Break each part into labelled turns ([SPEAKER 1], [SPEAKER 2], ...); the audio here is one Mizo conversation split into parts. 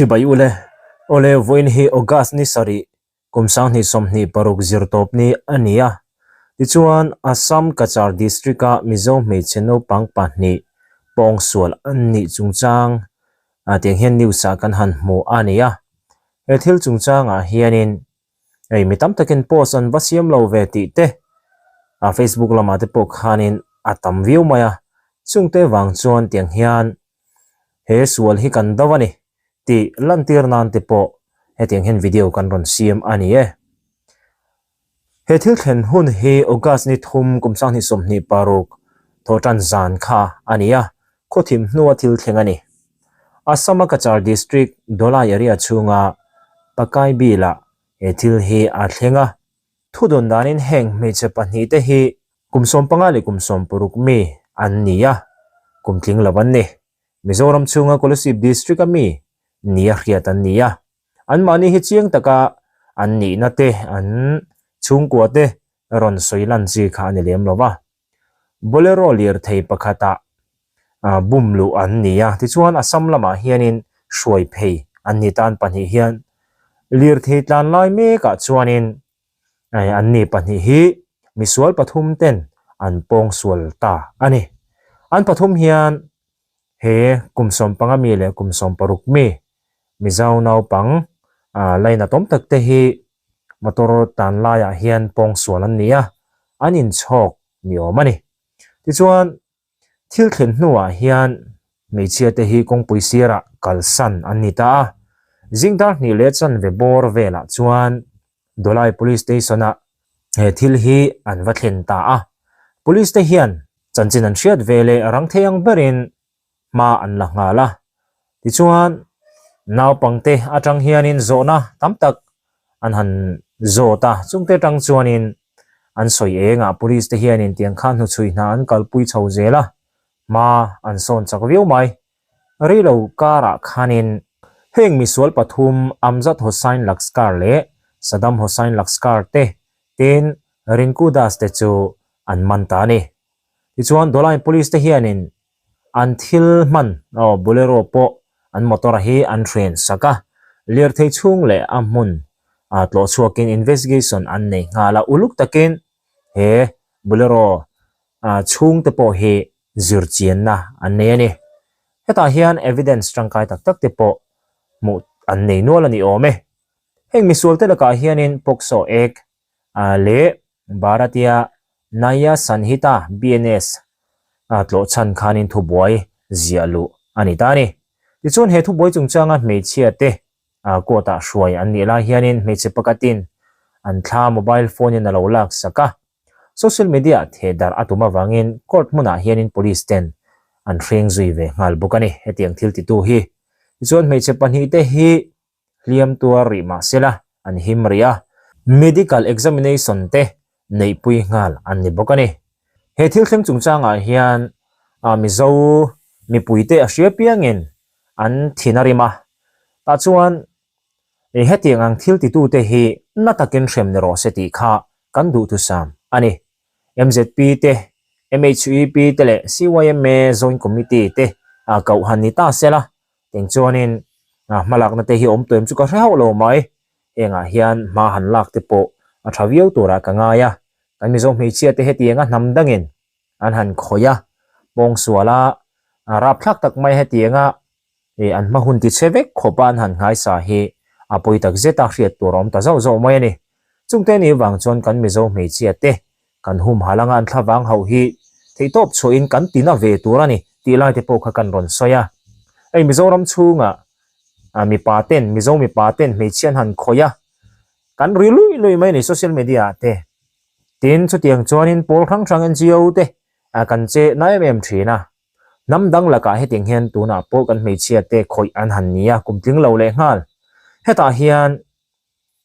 [SPEAKER 1] Chibai ule, Awle vawiin hi August ni sarih kum 2026 zirtawp ni a ni a. Tichuan, Assam Cachar District-a Mizo hmeichhe naupang pahnih pawngsual an nih chungchang tiang hian news-ah kan han hmu a ni a. He thil chungchangah hianin hei mi tam takin post an va siam lo ve tih te Facebook lamah te pawh khanin a tam viau mai a. Chungte vang chuan tiang hian he sual hi kan do a ni tih lantir nan te pawh hetiang hian video kan rawn siam a ni e. He thil thlen hun hi August ni thum kum 2026 thawhtan zan kha a ni a, khawthim hnua thil thleng a ni. Assam-a Cachar District Dholai area chhunga Pakai Bill-ah he thil hi a thleng a. Thudawn danin heng hmeichhe pahnihte hi kum 15 leh kum 16 mi an ni a, kum tling lo an ni. Mizoram chhunga Kolasib District-a mi nia hriat an ni a. Anmahni hi chiang taka an nihna te, an chhungkua te rawn sawi lan chi kha a ni lem lo va. Bolero lirthei pakhatah bum luh an ni a, tichuan Assam lamah hianin hruai phei an ni tan pahnih hian lirthei tlan lai mekah chuanin an ni pahnih hi misual pathum ten an pawngsual ta a ni. An pathum hian he kum 15 mi leh kum 16 mi Mizo naupang lainatawm tak te hi motor tan laiah hian pawngsual an ni a, an inchhawk ni awm a ni. Tichuan, thil thlen hnuah hian hmeichhia te hi kawngpui sirah kalsan an ni ta a, zing dar hnih leh chanve bawr velah chuan Dholai Police Station-ah he thil hi an va thlen ta a. Police te hian chanchin an hriat ve leh rang thei ang berin hma an la nghal a. Tichuan, naupangte atang hianin zawhna tam tak an han zawt a, chungte atang chuanin an sawi engah police te hianin tiang khan hnuchhui hna an kalpui chho zel a, hma an sawn chak viau mai. Rilo karah khanin heng misual pathum Amjad Hossain Laskar leh Saddam Hossain Laskar te tin Rinku Das te chu an man ta a ni. Tichuan Dholai Police te hianin an thil hman aw Bolero pawh an motor hi an hren sak a, lirthei chhung leh a hmun ah tlawh chhuakin investigation an nei nghal a, uluk takin he Bolero ah chhung te pawh hi zir chianna an nei a ni. Hetah hian evidence tangkai tak tak te pawh hmuh an nei nual a ni awm e. Heng misual te lakah hianin POCSO Act leh Bharatiya Nyaya Sanhita, BNS, a tlawh chhan khanin thubuai ziah luh a ni ta a ni. Tichuan he thubuai chungchanga hmeichhia te court-ah hruai an nih lai hianin hmeichhe pakhatin an thla mobile phone-in a lo lak sak a. Social media-ah theh darh a tum avangin court hmunah hianin police ten an hreng zui ve nghal bawk a ni. Hetiang thil titu hi. Tichuan hmeichhe pahnihte hi hliam tuar rih mah sela an him rih a, medical examination te neihpui nghal an ni bawk a ni. He thil thleng chungchangah hian Mizo mipuite a hria piangin an thin a rim a, tah chuan hetiang ang thil titute hi na takin hrem ni rawh se tih kha kan duhthusam a ni. MZP te, MHEP te leh CYMA Joint Committee te koh han ni ta sela Eng chuanin hmalakna te hi awm tawh em chu ka hre hauh lo mai. Hengah hian hma han lak te pawh a tha viau turah ka ngai a. Kan Mizo hmeichhia te hetianga hnam dangin an han khawih a, pawngsual a, rapthlak tak mai hetianga an hma hun tichhe vek khawpa an han nghaisa hi a pawi tak zet a hriat tur a awm ta zauh zauh mai a ni. Chungte ni vang chuan kan Mizo hmeichhia te Kan humhal anga an thlavang hauh hi theihtawp chhuahin kan tina ve tur a ni tih lai te pawh kha kan rawn sawi a. Hei Mizoram chhunga mipa ten, Mizo mipa ten hmeichhia an han khawih a, kan ri luih luih mai a ni social media ah te. Tin, chutiang chuanin pawl hrang hrang NGO te kan che na em em thin a. Hnam dang lakah hetiang hian tunah pawh kan hmeichhia te khawih an han ni a, kum tling lo leh nghal. Hetah hian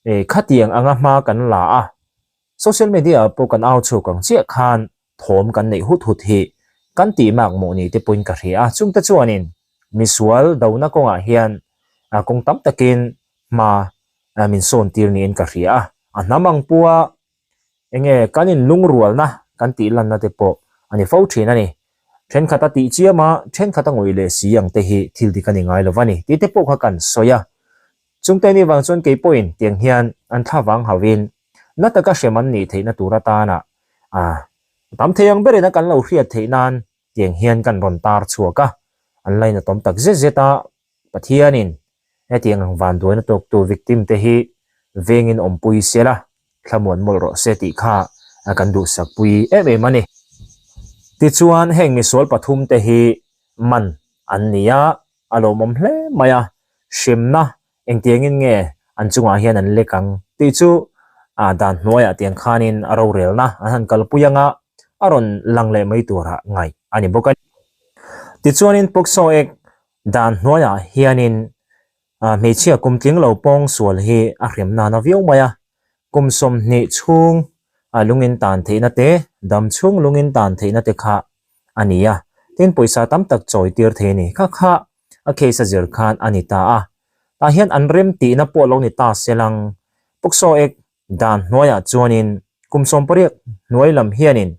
[SPEAKER 1] khatiang anga hma kan la a. Social media ah pawh kan au chhuak ang chiah khan thawm kan neih hut hut hi kan tih mak mawh ni te pawhin ka hria a, chungte chuanin misual dona kawngah hian kawng tam takin hma min sawn tir niin ka hria a, a hnam ang pua enge kan inlungrualna kan tih lanna te pawh a ni fo thin a ni. Thenkhat a tih chiam a, thenkhat a ngawih leh si ang te hi thil dik a ni ngai lo va ni tih te pawh kha kan sawi a. Chungte ni vang chuan kei pawhin tiang hian an thla vang hauhin na taka hrem an nih theihna tur atana a tam thei ang berin a kan lo hriat theih nan tiang hian kan rawn tar chhuak a, an lainatawm tak zet zet a, Pathianin hetiang ang vanduaina tawktu victim te hi vengin awmpui sela, thlamuan mawlh rawh se tih kha kan duhsakpui em em a ni. Tichuan heng misual pathum te hi man an ni a, a lawmawm hle mai a, hremna engtiangin nge an chungah hian an lek ang tih chu dan hnuaiah tiang khanin a rorelna an han kalpui anga a rawn lang leh mai turah ngaih a ni bawk a. Tichuanin POCSO Act dan hnuaiah hianin hmeichhia kum tling lo pawng sual hi a hrem nana viau mai a, kum 20 chhung lungin tan theihna te, dam chhung lungin tan theihna te kha a ni a, tin pawisa tam tak chawi tir thei a ni. Kha kha a case a zir khan a ni ta a, tah hian an rem tihna pawh lo ni ta se lang. POCSO Act dan hnuaiah chuanin kum 18 hnuai lam hianin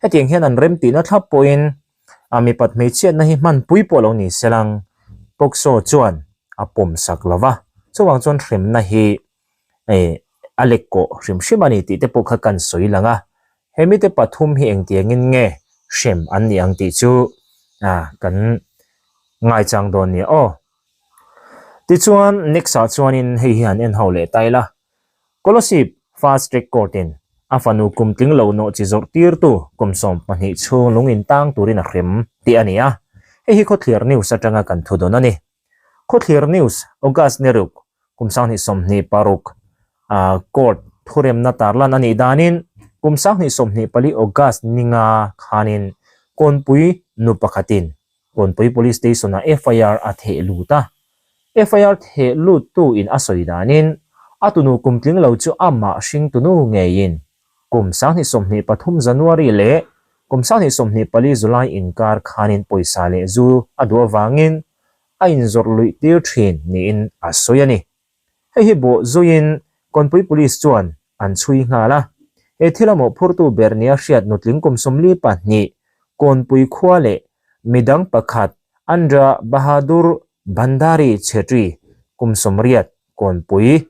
[SPEAKER 1] hetiang hian an rem tihna thlap pawhin a mipat hmeichhiatna hi hmanpui pawh lo ni se lang. POCSO chuan a pawm sak lo va, chuvang chuan hremna hi a lek kawh hrim hrim a ni tih te pawh kha kan sawi lang a, he mite pathum hi engtiangin nge hrem an nih ang tih chu kan ngaichang dawn nia aw. Tichuan next ah chuanin hei hi han en ho leh ta ila, Kolasib Fast Track Court in a fanu kum tling lo nawh chi zawrh tirtu kum 12 chhung lung in tang turin a hrem tih a ni a, hei hi Khawthlir News atanga kan thu dawn a ni. Khawthlir News, August ni ruk, kum 2026 a court thuremna tarlan a nih danin kum 2024 August ni nga khanin Kawnpui nu pakhatin Kawnpui Police Station-ah FIR a theh lut a. FIR theh luttu in a sawi danin a tunu kum tling lo chu amah hringtunu ngeiin kum 2023 January leh kum 2024 July inkar khanin pawisa leh zu a duh avangin a inzawrh luih tir thin niin a sawi a ni. Hei hi bawh zuiin Kawnpui Police chuan an chhui nghal a. He thil a mawhphurtu ber nia hriat nutling kum 42 Kawnpui khua leh midang pakhat Andra Bahadur Bhandari Chhetri kum 80 Kawnpui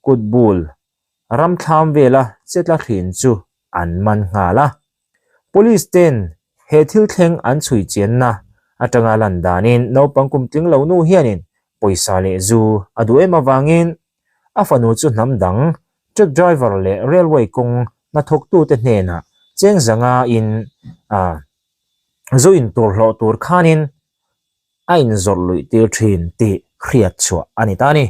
[SPEAKER 1] kutbul ramthlam vela chetla hrin chu an man nghal a. Police ten he thil thleng an chhui chianna atanga lan danin naupang kum tling lo nu hianin pawisa leh zu a duh em avangin a fanu chu hnam dang truck driver leh railway kawng hnathawktute hnenah cheng zanga in zu in tur hlawh tur khanin a inzawrh luih tir thin tih hriat chhuah a ni ta a ni.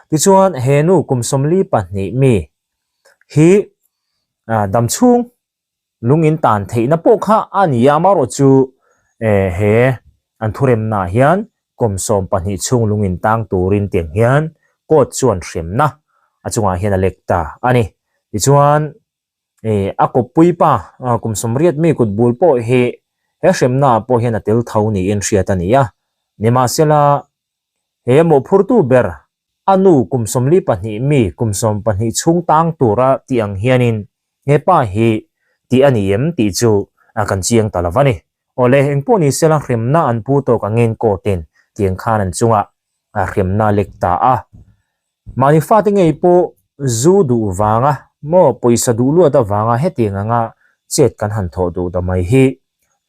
[SPEAKER 1] Tichuan he nu kum 42 mi hi dam chhung lung in tan theihna pawh kha a ni a, amaherawh chu he an thuremna ah hian kum 12 chhung lung in tang turin tiang hian court chuan hremna a chungah hian a lek ta a ni. Tichuan a kawppui pa kum 80 mi kut bul pawh hi he hremna ah pawh hian a tel tho niin hriat a ni a, nimahsela He mawhphurtu ber, a nu kum 42 mi kum 12 chhung tang tura tih ang hianin he pa hi tih a ni em tih chu kan chiang ta lo va ni. Awle, engpawh ni sela hremna an pu tawk angin court-in tiang khan an chungah hremna lek ta a. Mahni fate ngei pawh zu duh vanga maw pawisa duh luat avanga hetiang anga chet kan han thawh duh ta mai hi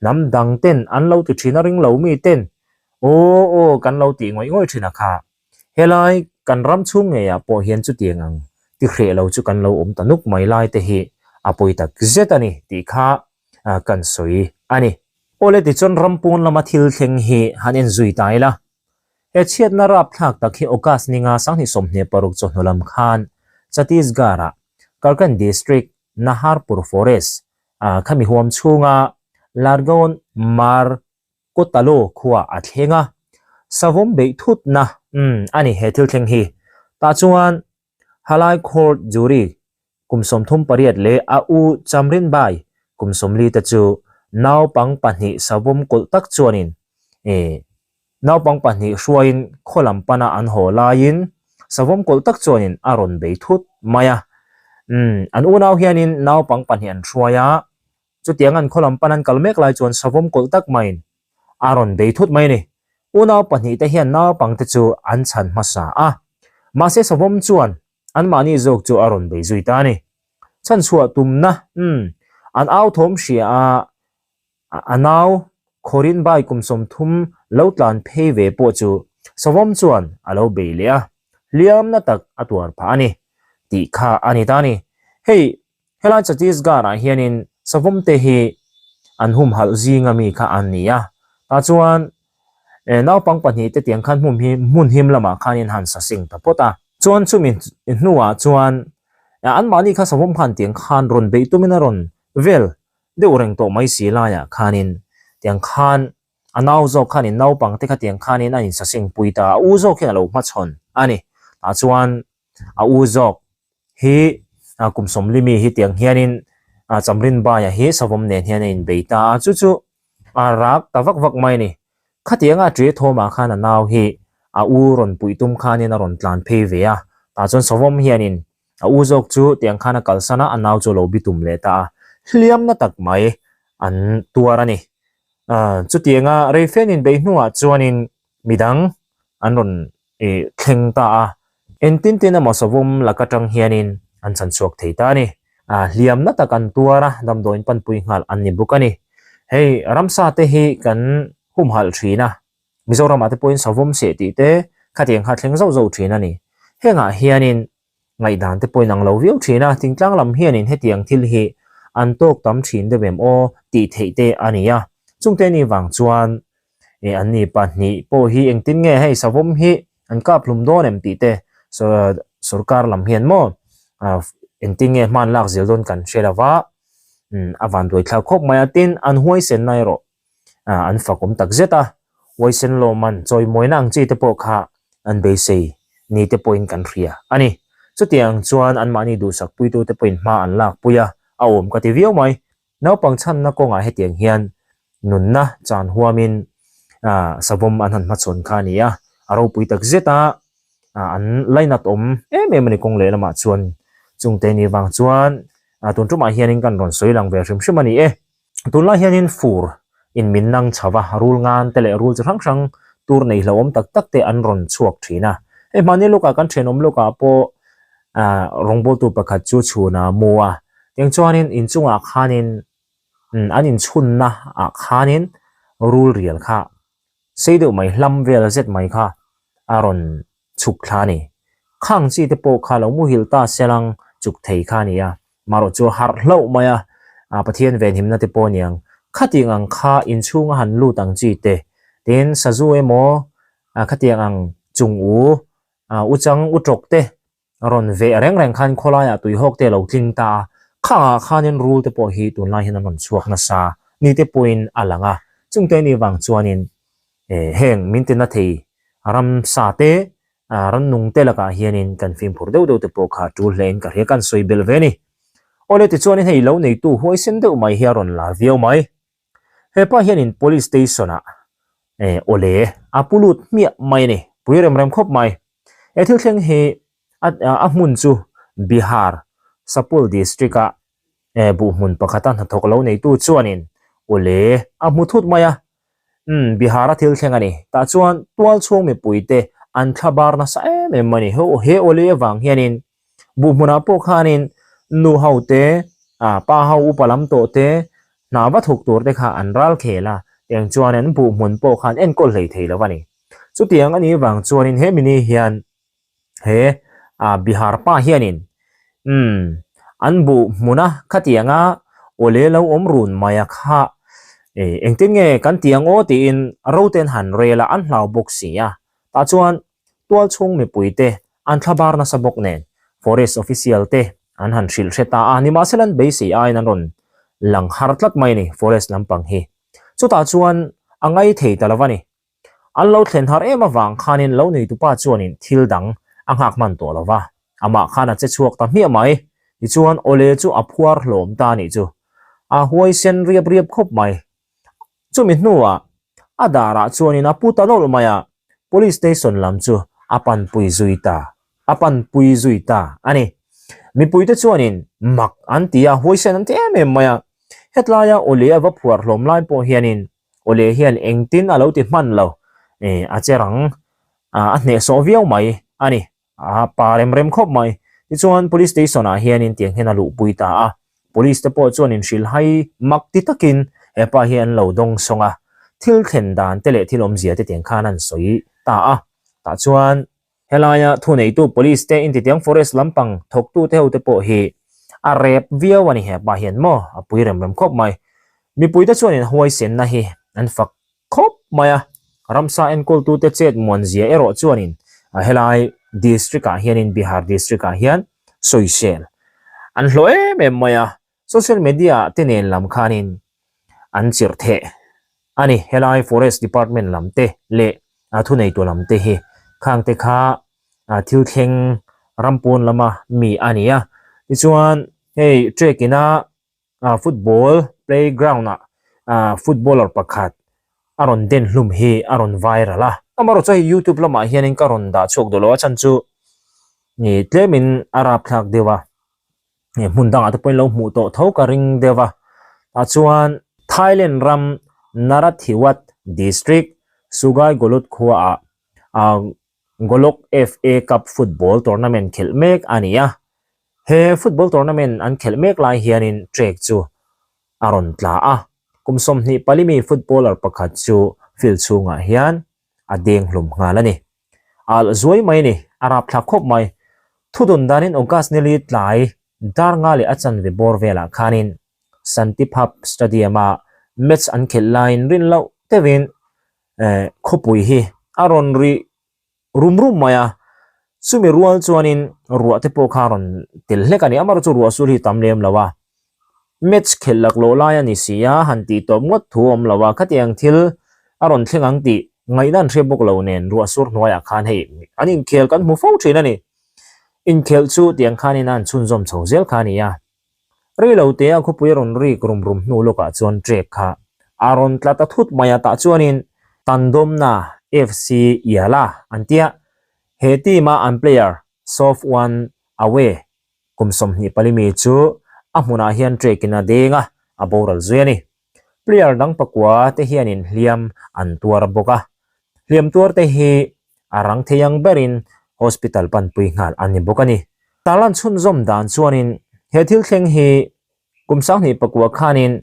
[SPEAKER 1] hnam dang ten an lo ti thin a ring lo mi ten Aw aw kan lo tih ngawih ngawih thin a kha. Helai kan ram chhung ngeiah pawh hian chutiang ang ti hreh lo chu kan lo awm ta nuk mai lai te hi a pawi tak zet a ni tih kha kan sawi a ni. Awle tichuan ram pawn lama thil thleng hi han en zui ta ila. He chhiatna rapthlak tak hi August ninga 2026 chawhnu lam khan Chhattisgarh-ah Karkan District Naharpur Forest khami huam chhunga Largaon Mar Kawtalo khua a thleng a, savawm beih thutna umm a ni he thil thleng hi. Tah chuan Halai Court Jury kum 38 leh a u Chamrinbai kum 40 te chu naupang pahnih savawm kawlh tak chuanin eh naupang pahnih hruaiin khaw lam pana an haw laiin savawm kawlh tak chuanin a rawn bei thut mai a. Umm an unau hianin naupang pahnih an hruai a, Chutiang an khaw lam pan an kal mek lai chuan savawm kawlh tak maiin a rawn bei thut mai a ni. Unau pahnihte hian naupangte chu an chhan hmasa a, mahse savawm chuan anmahni zawk chu a rawn bei zui ta a ni. Chhanchhuah tumna, umm, an au thawm hria a, A nau Khorin bai kum 30 lo tlan phei ve pawh chu Savawm chuan a lo bei leh a, hliamna tak a tuar phah a ni tih kha a ni ta a ni. Hei helai Chhattisgarh ah hianin Savawm te hi an humhalh zinga mi kha an ni a, tah chuan naupang pahnih te tiang khan hmun hi hmun him lamah khanin han sa sing ta phawt a. Chuan chumi hnuah chuan anmahni kha Savawm khan tiang khan rawn beih tumin a rawn vel deuh reng tawh mai si laiah khanin tiang khan a nau zawk khanin naupang te kha tiang khanin a insasing pui ta a, a u zawk hian a lo hmachhawn a ni. Tah chuan a u zawk hi kum sawmlimi hi tiang hianin Chamrin Baia hi savawm nen hian a inbei ta a, chu chu a rak ta vak vak mai a ni. Khatianga a ṭe thawmah khan a nau hi a u rawn puih tum khanin a rawn tlan phei ve a, tah chuan savawm hianin A u zawk chu tiang khan a kalsan a, a nau chu a lo bitum leh ta a, hliamna tak mai an tuar a ni. Chutianga Reifen in bei hnuah chuanin midang an rawn thleng ta a, engtin tin emaw savawm lak atang hianin an chhan chhuak thei ta a ni. Hliamna tak an tuar a, damdawiin panpui nghal an ni bawk a ni. Hei ramsa te hi kan humhalh thin a, Mizoramah te pawhin savawm seh tih te khatiang kha thleng zauh zauh thin a ni. Hengah hianin ngaihdan te pawhin ang lo viau thin a, thingtlang lam hianin hetiang thil hi an tawk tam thin deuh em aw tih theih te a ni a. Chungte ni vang chuan eh an ni pahnih pawh hi engtin nge hei savawm hi an kap hlum dawn em tih te sorkar lam hian maw engtin nge hman lak zel dawn kan hre lova a vanduai thlak khawp mai a. Tin, an huaisenna erawh an fak awm tak zet a, Uaisen lawman chawimawina ang chi te pawh kha an beisei ni te pawhin kan hria a ni. Chutiang chuan anmahni duhsak puitu te pawhin hma an lak pui a, a awm ka ti viau mai. Naupang chhanna kawngah hetiang hian nunna chan huamin savawm an han hmachhawn kha a ni a, a ropui tak zet a, an lainat awm em em a ni kawng lehlamah chuan chungte ni vang chuan tun tumah hianin kan rawn sawi lang ve hrim hrim a ni e. Tunlai hianin fur in min nang chho va, rul ngan te leh rul chi hrang hrang tur nei hlauhawm tak tak te an rawn chhuak thin a. Hei hmani lukah kan thenawm lukah pawh ah rawngbawltu pakhat chu chhun a mu a, tiang chuanin inchungah khanin an inchhunna ah khanin rul rial kha sei deuh mai hlam vel zet mai kha a rawn chhuk thla a ni. Khang chi te pawh kha lo muhil ta selang chuk thei kha a ni a, marawh chu a harh hlauh mai a, Pathian venhimna te pawh a ni ang. Khatiang ang kha inchhung a han lut ang chi te, tin sazu emaw khatiang ang chung u, u chang u tawk te A rawn veh reng reng khan khawlaiah tuihawk te a lo tling ta a, khangah khanin rul te pawh hi tunlai hian an rawn chhuak nasa ni te pawhin a lang a, chungte ni vang chuanin heng min tina thei ramsa te rannung te lakah hianin kan fimkhur deuh deuh te pawh kha tul hlein ka hria kan sawi belh ve a ni. Awle tichuanin hei lo neitu huaisen deuh mai hi a rawn lar viau mai. Hepa hianin police station ah awle a pu lut hmiah mai a ni, pui rem rem khawp mai. He thil thleng hi a hmun chu Bihar, Sapul district-a buh hmun pakhata hnathawk lo neitu chuanin awle a hmu thut mai a. Umm, Bihar-a thil thleng a ni. Tah chuan tual chhung mipuite an thla bar nasa em em a ni. He awle avang hianin buh hmunah pawh khanin nu ho te, pa ho upa lam tawh te, hna va thawk tur te kha an ral khel a, tiang chuan an buh hmun pawh khan enkawl hlei thei lo a ni. Chutiang a nih vang chuanin he mini hian he Bihar pa hianin umm an buh hmuna khatianga awle lo awm run mai a kha engtin nge kan ti ang aw tiin ro ten han rel a an hlau bawk si a tah chuan tual chhung mipui te an thla bar nasa bawk nen forest official te an han hrilh hre ta a nimahsela an beisei aiin an rawn lang har tlat mai a ni forest lampang hi chutah chuan a ngai thei ta lo a ni. An lo thlen har em avang khanin lo neitupa chuanin thil dang a nghak hman tawh lo va, amah khan a che chhuak ta hmiah mai. Tichuan awle chu a phuar hlawm ta anih chu. A huaisen riap riap khawp mai. Chumi hnuah a darah chuanin a pu ta nawlh mai a, Police Station lam chu a panpui zui ta a panpui zui ta a ni. Mipuite chuanin mak an ti a, huaisen an ti em em mai a. Hetlaia awle a va phuar hlawm lai pawh hianin. Awle hian engtin a lo ti hman lo, a che rang a hnehsawh viau mai a ni. A pa rem rem khawp mai. Tichuan Police Station ah hianin tiang hian a luhpui ta a. Police te pawh chuan inhrilhai mak ti takin he pa hi an lo dawng sawng a. Thil thlen dan te leh thil awmzia te tiang khan an sawi ta a. Tah chuan helaia thuneitu Police te intitiang Forest lampang thawktu te ho te pawh hi a rep viau a ni he pa hian maw a pui rem rem khawp mai. Mipui te chuanin huaisenna hi an fak khawp mai a, ramsa enkawltute chet muanzia erawh chuanin helai district ah hianin Bihar district ah hian sawisel an hlawh em em mai a, social media ah te nen lam khanin an chirh theh a ni. Helai forest department lam te leh thuneitu lam te hi khang te kha thil thleng ram pawn lama mi a ni a, tichuan hei trek ina ah football playground ah ah footballer pakhat a rawn den hlum hi a rawn viral a. Amaherawh chu hei youtube lamah hianin ka rawn dah chhuak duh lo a chhan chu ih tlemin a rapthlak deuh a ih hmun dangah te pawhin lo hmuh tawh tho ka ring deuh a tah chuan Thailand ram Narathiwat district Sugai Golut khuaah ah Golok FA Cup football tournament khelh mek a ni a. He football tournament an khelh mek lai hianin trek chu a rawn tla a. Kum 24 mi footballer pakhat chu field chhungah hian a deng hlum nghal a ni. A alh zuai mai a ni, a rapthlak khawp mai. Thudun danin August nili tlai dar nga leh a chanve bawr velah khanin Santiphap Stadium-a match an khelh laiin rin loh deuhin khawpui hi a rawn ri rum rum mai a, chumi rual chuanin ruah te pawh kha a rawn tel hlek a ni. Amaherawhchu chu ruah sul hi tam lem lo a, match khelh lak loh lai a ni si a, han tih tawp ngawt thu a awm lo a, khatiang thil a rawn thleng ang tih ngaihna an hre bawk lo nen ruah sur hnuaiah khan hei an inkhel kan hmu fo thin a ni. Inkhelh chu tiang khanin a han chhunzawm chho zel kha a ni a. Rei lo te a khawpui a rawn rik rum rum hnu lawkah chuan trek kha a rawn tla ta thut mai a, tah chuanin Tandawmna FC Yala an tia, he team a an player Sofwan Awe kum 24 mi chu a hmunah hian trek in a deng a, a boral zui a ni. Player dang pakua te hianin hliam an tuar bawk a, hliam tuar te hi a rang thei ang berin hospital panpui nghal an ni bawk a ni. Tarlan chhunzawm dan chuanin he thil thleng hi kum 2009 khanin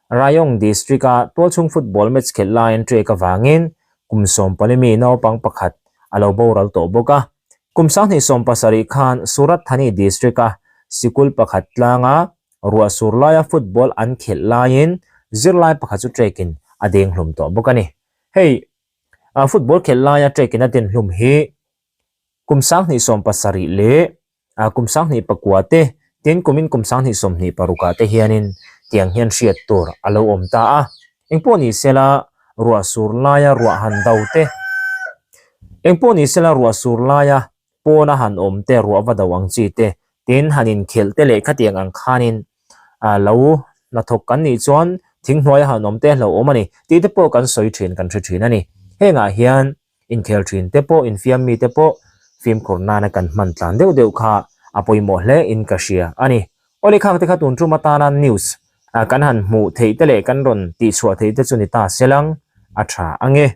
[SPEAKER 1] Rayong district-a tualchhung football match khelh laiin trek avangin kum 14 mi naupang pakhat a lo boral tawh bawk a. Kum 2017 khan Surat Thani district-a sikul pakhat tlanga Ruah sur laia football an khelh laiin zirlai pakhat chu trek-in a deng hlum tawh bawk a ni. Hei, football khelh laia trek-in a den hlum hi kum 2017 leh kum 2009 te, tin kumin kum 2026 ah te hianin tiang hian hriat tur a lo awm ta a. Engpawh ni sela ruah sur laia ruah han do te, engpawh ni sela ruah sur laia pawna han awm te, ruah va do ang chi te, tin han inkhelh te leh khatiang ang khanin ah lo hnathawk kan nih chuan thing hnuaia han awm te hlauh awm a ni tih te pawh kan sawi thin kan hre thin a ni. Hengah hian inkhel thin te pawh infiam mi te pawh fimkhur nana kan hman tlan deuh deuh kha a pawimawh hle in ka hria a ni. Awle khang te kha tun tum atana news kan han hmuh theih te leh kan rawn tihchhuah theih te chu ni ta selang a tha ange.